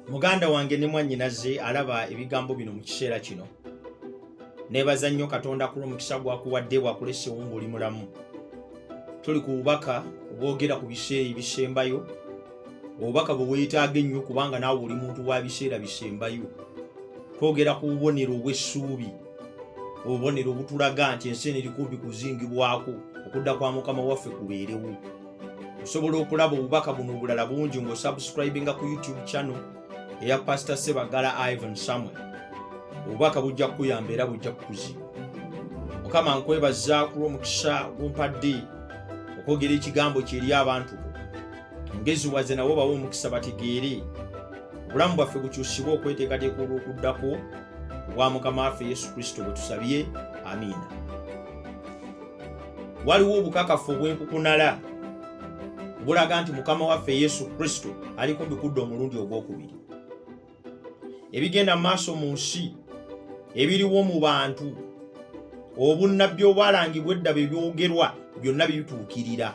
Muganda wange ne mwannyinaze alaba ebigambo bino mu kiseera kino, neebaza nnyo Katonda ku lw'omukisa gwakuwadde bwakulesewo ng'oli mulamu. Tuli ku bubaka obwogera ku biseera ebisembayo, obubaka bwe weetaaga ennyo kubanga naawe oli muntu wa biseera bisembayo. Twogera ku bubonero obw'essuubi, obubonero obutulaga nti ensi eno eri kumpi kuzingibwako, okudda kwa Mukama waffe kubeerewo. Osobola okulaba obubaka buno obulala bungi ng'osubscribinga ku YouTube channel eya Pastor Sebagala Ivan Samuel. Obubaka bujja kukuyamba era bujja kukuzimba. Mukama, nkwebaza ku lw'omukisa gw'ompadde okwogera ekigambo kye eri abantu bo. Ngeziwaze nabo bawe omukisa bategeere, obulamu bwaffe bukyusibwe okweteekateeka olw'okuddako obwa Mukama waffe Yesu Kristo bwe tusabye, amiina. Waliwo obukakafu obw'enkukunala obulaga nti Mukama waffe Yesu Kristo ali kumpi kudda omulundi ogw'okubiri. Ebigenda mu maaso mu nsi, ebiriwo mu bantu, obunnabbi obwalangibwa edda bye byogerwa byonna bituukirira.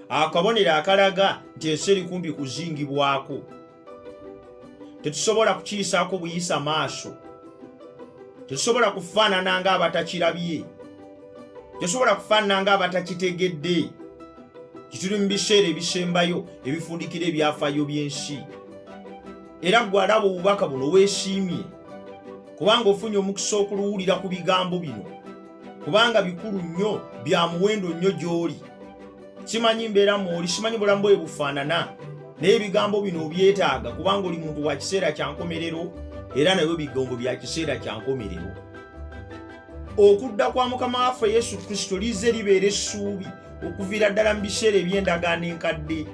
Akabonero akalaga nti ensi eri kumpi kuzingibwako tetusobola kukiyisaako buyisa maaso, tetusobola kufaanana ng'abatakirabye, tetusobola kufaanana ng'abatakitegedde. Kituli mu biseera ebisembayo ebifundikira ebyafaayo by'ensi. Era ggwe alaba obubaka buno weesiimye kubanga ofunye omukisa okuluwulira ku bigambo bino, kubanga bikulu nnyo, bya muwendo nnyo gy'oli. Simanyi mbeera mwoli, simanyi bulamu bwe bufaanana, naye ebigambo bino obyetaaga kubanga oli muntu wa kiseera kya nkomerero, era nayo bigambo bya kiseera kya nkomerero. Okudda kwa Mukama waffe Yesu Kristo lizze libeera essuubi okuviira ddala mu biseera eby'endagaano enkadde,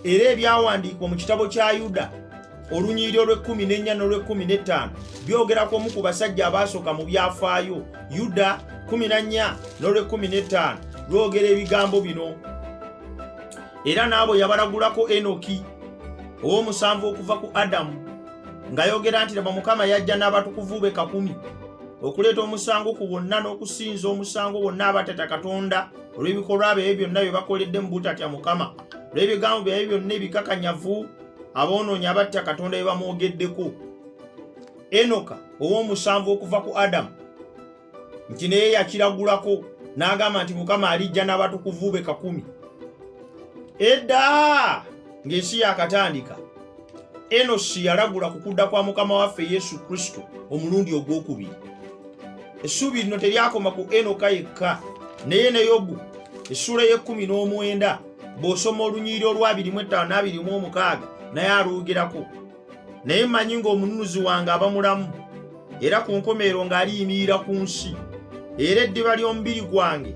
era ebyawandiikibwa mu kitabo kya Yuda olunyiriri olw'ekkumi n'ennya n'olw'ekkumi n'ettaano byogera ku omu ku basajja abaasooka mu byafaayo. Yuda 14 n'olw'ekkumi n'ettaano lwogera ebigambo bino: "Era n'abo yabalagulako Enoki, ow'omusanvu okuva ku Adamu, ng'ayogera nti, 'Laba, Mukama yajja n'abatukuvu be 1000 okuleeta omusango ku bonna n'okusinza omusango bonna abatatya Katonda olw'ebikolwa byabwe byonna bye bakoledde mu butatya Mukama, olw'ebigambo byabwe byonna ebikakanyavu aboonoonyi abatta Katonda bye bamwogeddeko.'" Enoka ow'omusanvu okuva ku Adamu nti naye yakiragulako n'agamba nti Mukama alijja n'abatukuvu be 1000. Edda ng'ensi yakatandika, Enosi yalagula ku kudda kwa Mukama waffe Yesu Kristo omulundi ogw'okubiri. Essuubi lino teryakoma ku Enoka yekka, naye ne Yobu essuula y'e19, bw'osoma olunyiriri olwa 25 n'26, naye alwogerako: "Naye mmanyi ng'omununuzi wange aba mulamu, era ku nkomerero ng'aliyimirira ku nsi. Era eddiba ly'omubiri gwange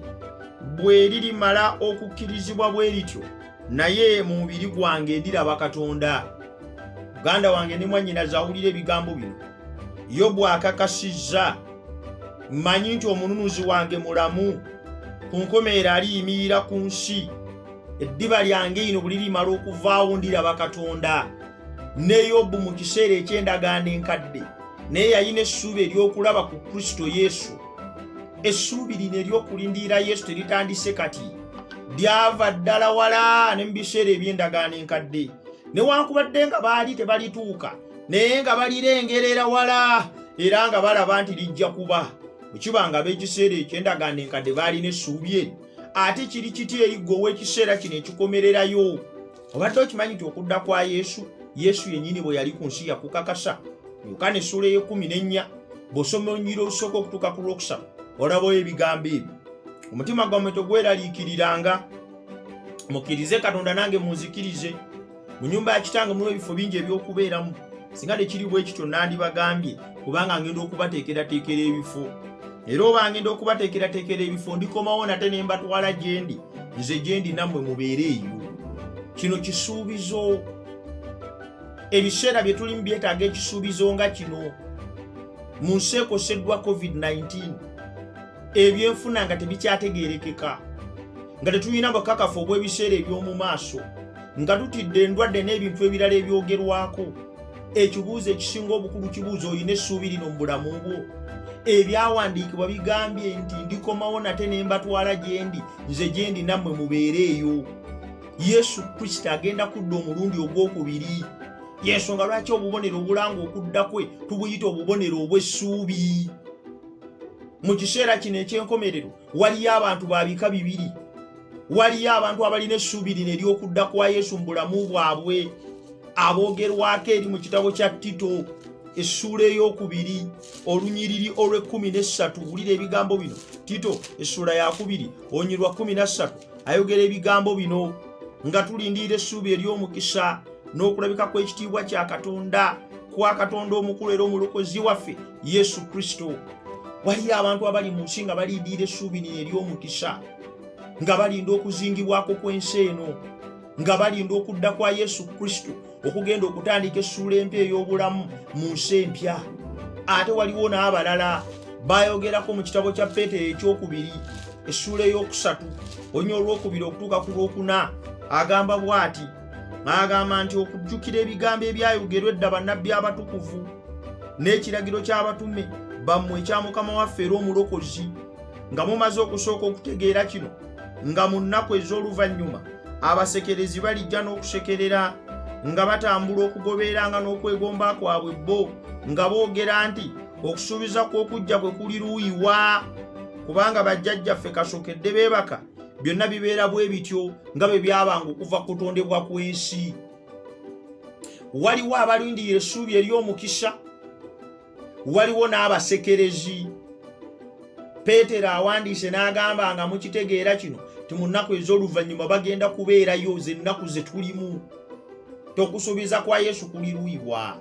bwe lirimala okukkirizibwa bwe lityo, naye mu mubiri gwange ndiraba Katonda." Muganda wange ne mwannyinaze awulira ebigambo bino, Yobu akakasizza: "Mmanyi nti omununuzi wange mulamu, ku nkomerero aliyimirira ku nsi. Eddiba lyange lino bwe lirimala okuvaawo, ndiraba Katonda." Ne Yobu mu kiseera eky'endagaano enkadde naye yalina essuubi ery'okulaba ku Kristo Yesu. Essuubi lino ery'okulindirira Yesu teritandise kati, lyava ddala wala ne mu biseera eby'endagaano enkadde. Newankubadde nga baali tebalituuka, naye nga balirengerera wala era nga balaba nti lijja kuba. Bwe kiba nga ab'ekiseera eky'endagaano enkadde baalina essuubi eri, ate kiri kiti eri ggwe ow'ekiseera kino ekikomererayo? Obadde okimanyi nti okudda kwa Yesu, Yesu yennyini bwe yali ku nsi yakukakasa? Yokaana essuula ey'e14, bw'osoma olunyiriri olusooka okutuuka ku lwokusatu, olabayo ebigambo ebyo: "Omutima gwammwe tegweraliikiriranga, mukkirize Katonda, nange munzikirize. Mu nnyumba ya Kitange mulimu ebifo bingi eby'okubeeramu. Singa tekiri bwe kityo, nandibagambye, kubanga ngenda okubateekerateekera ebifo. Era oba ngenda okubateekerateekera ebifo, ndikomawo nate ne mbatwala gye ndi, nze gye ndi nammwe mubeere eyo." Kino kisuubizo. Ebiseera bye tulimu byetaaga ekisuubizo nga kino. Mu nsi ekoseddwa COVID-19, ebyenfuna nga tebikyategeerekeka, nga tetulina bukakafu obw'ebiseera eby'omu maaso, nga tutidde endwadde n'ebintu ebirala ebyogerwako, ekibuuzo ekisinga obukulu kibuuzo: olina essuubi lino mu bulamu bwo? Ebyawandiikibwa bigambye nti, "Ndikomawo nate ne mbatwala gye ndi, nze gye ndi nammwe mubeere eyo." Yesu Kristo agenda kudda omulundi ogwokubiri. Yensonga lwaki obubonero obulanga okudda kwe tubuyita obubonero obw'essuubi. Mu kiseera kino eky'enkomerero waliyo abantu ba bika bibiri. Waliyo abantu abalina essuubi lino ery'okudda kwa Yesu mu bulamu bwabwe, aboogerwako eri mu kitabo kya Tito essuula ey'okubiri olunyiriri olw'ekkumi n'essatu. Wulira ebigambo bino. Tito essuula yakubiri olunyiriri lwa 13 ayogera ebigambo bino: nga tulindirira essuubi ery'omukisa n'okulabika kw'ekitiibwa kya Katonda, kwa Katonda omukulu era omulokozi waffe Yesu Kristo. Waliyo abantu abali mu nsi nga balindirira essuubi lino ery'omukisa, nga balinda okuzingibwako kw'ensi eno, nga balinda okudda kwa Yesu Kristo okugenda okutandika essuula empya ey'obulamu mu nsi empya. Ate waliwo n'abalala bayogerako mu kitabo kya Peetero ekyokubiri essuula ey'okusatu olunya olwokubiri okutuuka ku lwokuna. Agamba bw'ati, agamba nti okujjukira ebigambo ebyayogerwa edda bannabbi abatukuvu n'ekiragiro ky'abatume bammwe ekya Mukama waffe era omulokozi, nga mumaze okusooka okutegeera kino, nga mu nnaku ez'oluvannyuma abasekerezi balijja n'okusekerera, nga batambula okugobereranga n'okwegomba kwabwe bo, nga boogera nti okusuubiza kw'okujja kwe kuli luuyiwa, kubanga bajjajjaffe kasookedde beebaka. Byonna bibeera bwe bityo nga bwe byabanga okuva ku kutondebwa kw'ensi. Waliwo abalindirira essuubi ery'omukisa, waliwo n'abasekerezi. Peetero awandiise n'agamba nga mukitegeera kino ti mu nnaku ez'oluvannyuma bagenda kubeerayo, z'ennaku ze tulimu. Tokusuubiza kwa Yesu kuli luyiwa.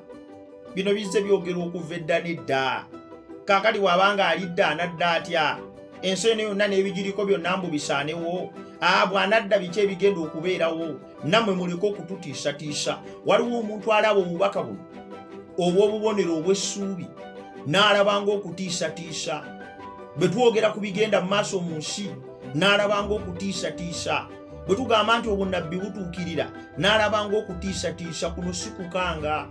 Bino bizze byogerwa okuva edda n'edda. Kaakati bw'abanga alidda, anadda atya? Ensi eno yonna n'ebigiriko byonna mbu bisaanewo? Bw'anadda biki ebigenda okubeerawo? Nammwe muleke okututiisatiisa. Waliwo omuntu alaba obubaka buno obw'obubonero obw'essuubi n'alaba ng'okutiisatiisa. Bwe twogera ku bigenda mu maaso mu nsi n'alaba ng'okutiisatiisa. Bwe tugamba nti obunnabbi butuukirira n'alaba ng'okutiisatiisa. Kuno si kukanga.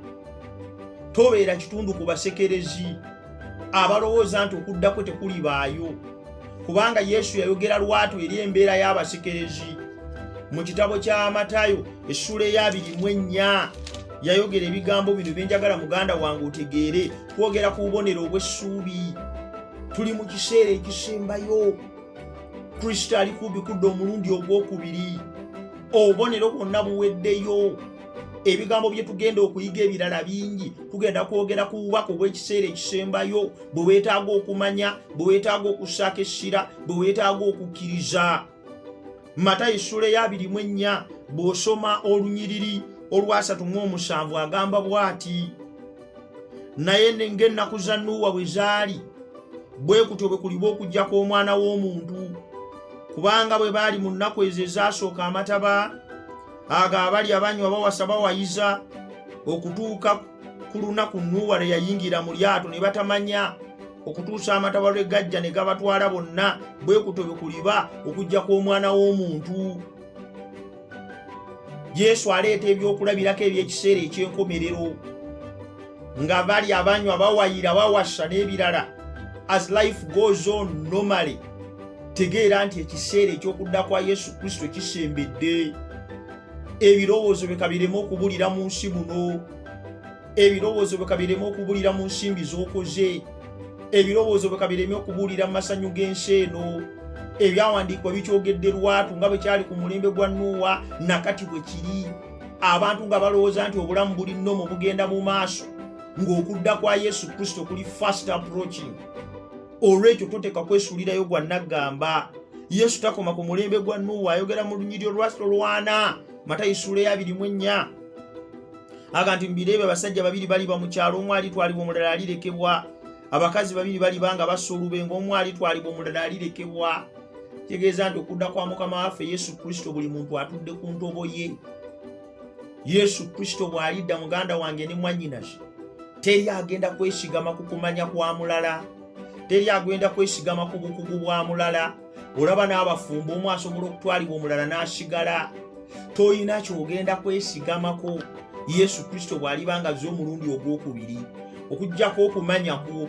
Tobeera kitundu ku basekerezi abalowooza nti okudda kwe tekulibaayo, kubanga Yesu yayogera lwatu eri embeera y'abasekerezi. Mu kitabo kya Matayo essuula ey'abiri mu ennya yayogera ebigambo bino byenjagala muganda wange otegeere. Twogera ku bubonero obw'essuubi. Tuli mu kiseera ekisembayo. Kristo ali kumpi kudda omulundi ogwokubiri. Obubonero bwonna buweddeyo. Ebigambo bye tugenda okuyiga ebirala bingi. Tugenda kwogera ku bubaka obw'ekiseera ekisembayo, bwe weetaaga okumanya, bwe weetaaga okussaako essira, bwe weetaaga okukkiriza. Matayo essuula ey'abiri mu ennya bw'osoma olunyiriri olwasatu mu omusanvu agamba bw'ati: naye ng'ennaku za Nuuwa bwe zaali, bwe kutyo bwe kuliba okujja kw'Omwana w'Omuntu. Kubanga bwe baali mu nnaku ezo ezasooka amataba ago, abalya, banywa, bawasa, bawayiza, okutuuka ku lunaku Nuuwa lwe yayingira mu lyato, ne batamanya okutuusa amataba lwe gajja ne gabatwala bonna, bwe kutyo bwe kuliba okujja kw'Omwana w'Omuntu. Yesu aleeta ebyokulabirako eby'ekiseera eky'enkomerero, nga bali abanywa, bawayira, bawasa n'ebirala. As life goes on normally, tegeera nti ekiseera eky'okudda kwa Yesu Kristo kisembedde. Ebirowoozo bye kabireme okubulira mu nsi muno, ebirowoozo bwe kabireme okubulira mu nsimbi z'okoze, ebirowoozo bwe kabireme okubuulira mu masanyu g'ensi eno. Ebyawandiikibwa bikyogedde lwatu, nga bwe kyali ku mulembe gwa Nuuwa nakati bwe kiri. Abantu nga balowooza nti obulamu buli normal, bugenda mu maaso, ng'okudda kwa Yesu Kristo kuli fast approaching. Olwekyo toteka kwesuulirayo gwa naggamba. Yesu takoma ku mulembe gwa Nuuwa. Ayogera mu lunyiri olwana Matayo essuula ey'abiri mu ennya, aga nti mu biro ebyo abasajja babiri baliba mu kyalo, omu alitwalibwa, omulala alirekebwa. Abakazi babiri baliba nga bassa olubengo, omu alitwalibwa, omulala alirekebwa. Kitegeeza nti okudda kwa Mukama waffe Yesu Kristo, buli muntu atudde ku ntobo ye. Yesu Kristo bw'alidda, muganda wange ne mwannyinaze, teri agenda kwesigama ku kumanya kwa mulala, teri agenda kwesigama ku bukugu bwa mulala. Olaba n'abafumbo, omu asobola okutwalibwa, omulala n'asigala. Toyina kyogenda kwesigamako Yesu Kristo bw'aliba nga azze omulundi ogwokubiri, okugjako okumanya kwo,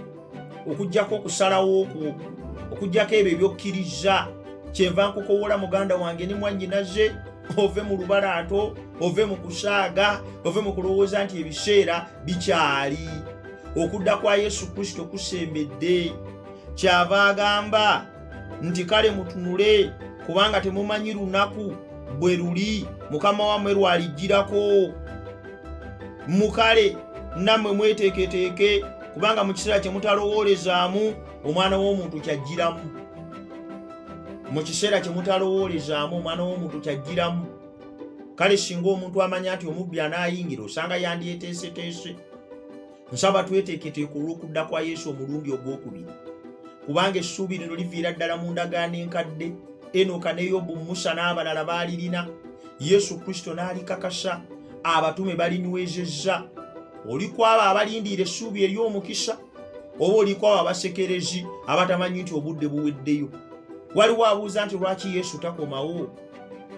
okugjako okusalawo kwo, okugjako ebyo ebyokkiriza. Kyenva nkukowoola, muganda wange ne mwannyinaze. Ove mu lubalaato, ove mu kusaaga, ove mu kulowooza nti ebiseera bikyali. Okudda kwa Yesu Kristo kusembedde. Kyava agamba nti kale mutunule, kubanga temumanyi lunaku bwe luli Mukama wammwe lwalijjirako. Mukale nammwe mweteeketeeke, kubanga mu kiseera kye mutalowoolezaamu Omwana w'omuntu kyajjiramu. Mu kiseera kye mutalowoolezaamu Omwana w'omuntu kyajjiramu. Kale singa omuntu amanya nti omubbi anaayingira, osanga yandyeteeseteese. Nsaba tweteeketeeke olw'okudda kwa Yesu omulundi ogwokubiri, kubanga essuubi lino liviira ddala mu ndagaano enkadde. Enoka ne Yobu, Musa n'abalala baalirina, Yesu Kristo n'alikakasa, abatume balinywezezza. Oli kwabo abalindiira essuubi ery'omukisa, oba oli kwabo abasekerezi abatamanyi nti obudde buweddeyo? Waliwo abuuza nti lwaki Yesu takomawo?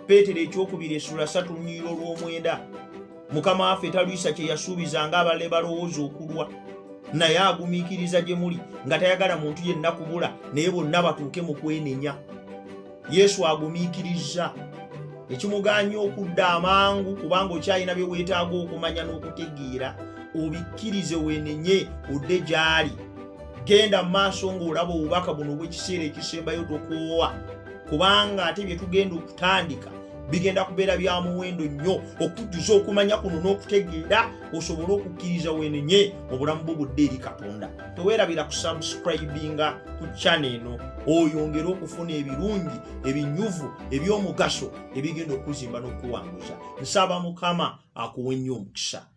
Peetero ekyokubiri essula 3 lunyiriro olw'omwenda: Mukama waffe talwisa kye yasuubiza ng'abalala balowooza okulwa, naye agumiikiriza gye muli, nga tayagala muntu yenna kubula, naye bonna batuuke mu kwenenya. Yesu agumiikiriza, ekimuganya okudda amangu kubanga okyalina bye weetaaga okumanya n'okutegeera, obikkirize, weenenye, odde gy'ali. Genda mu maaso ng'olaba obubaka buno obw'ekiseera ekisembayo, tokoowa, kubanga ate bye tugenda okutandika bigenda kubeera bya muwendo nnyo okujjuza okumanya kuno n'okutegeera, osobole okukkiriza, weenenye, obulamu bwo budde eri Katonda. Teweerabira kusubscribinga ku channel eno, oyongere okufuna ebirungi ebinyuvu eby'omugaso ebigenda okuzimba n'okuwanguza. Nsaba Mukama akuwe nnyo omukisa.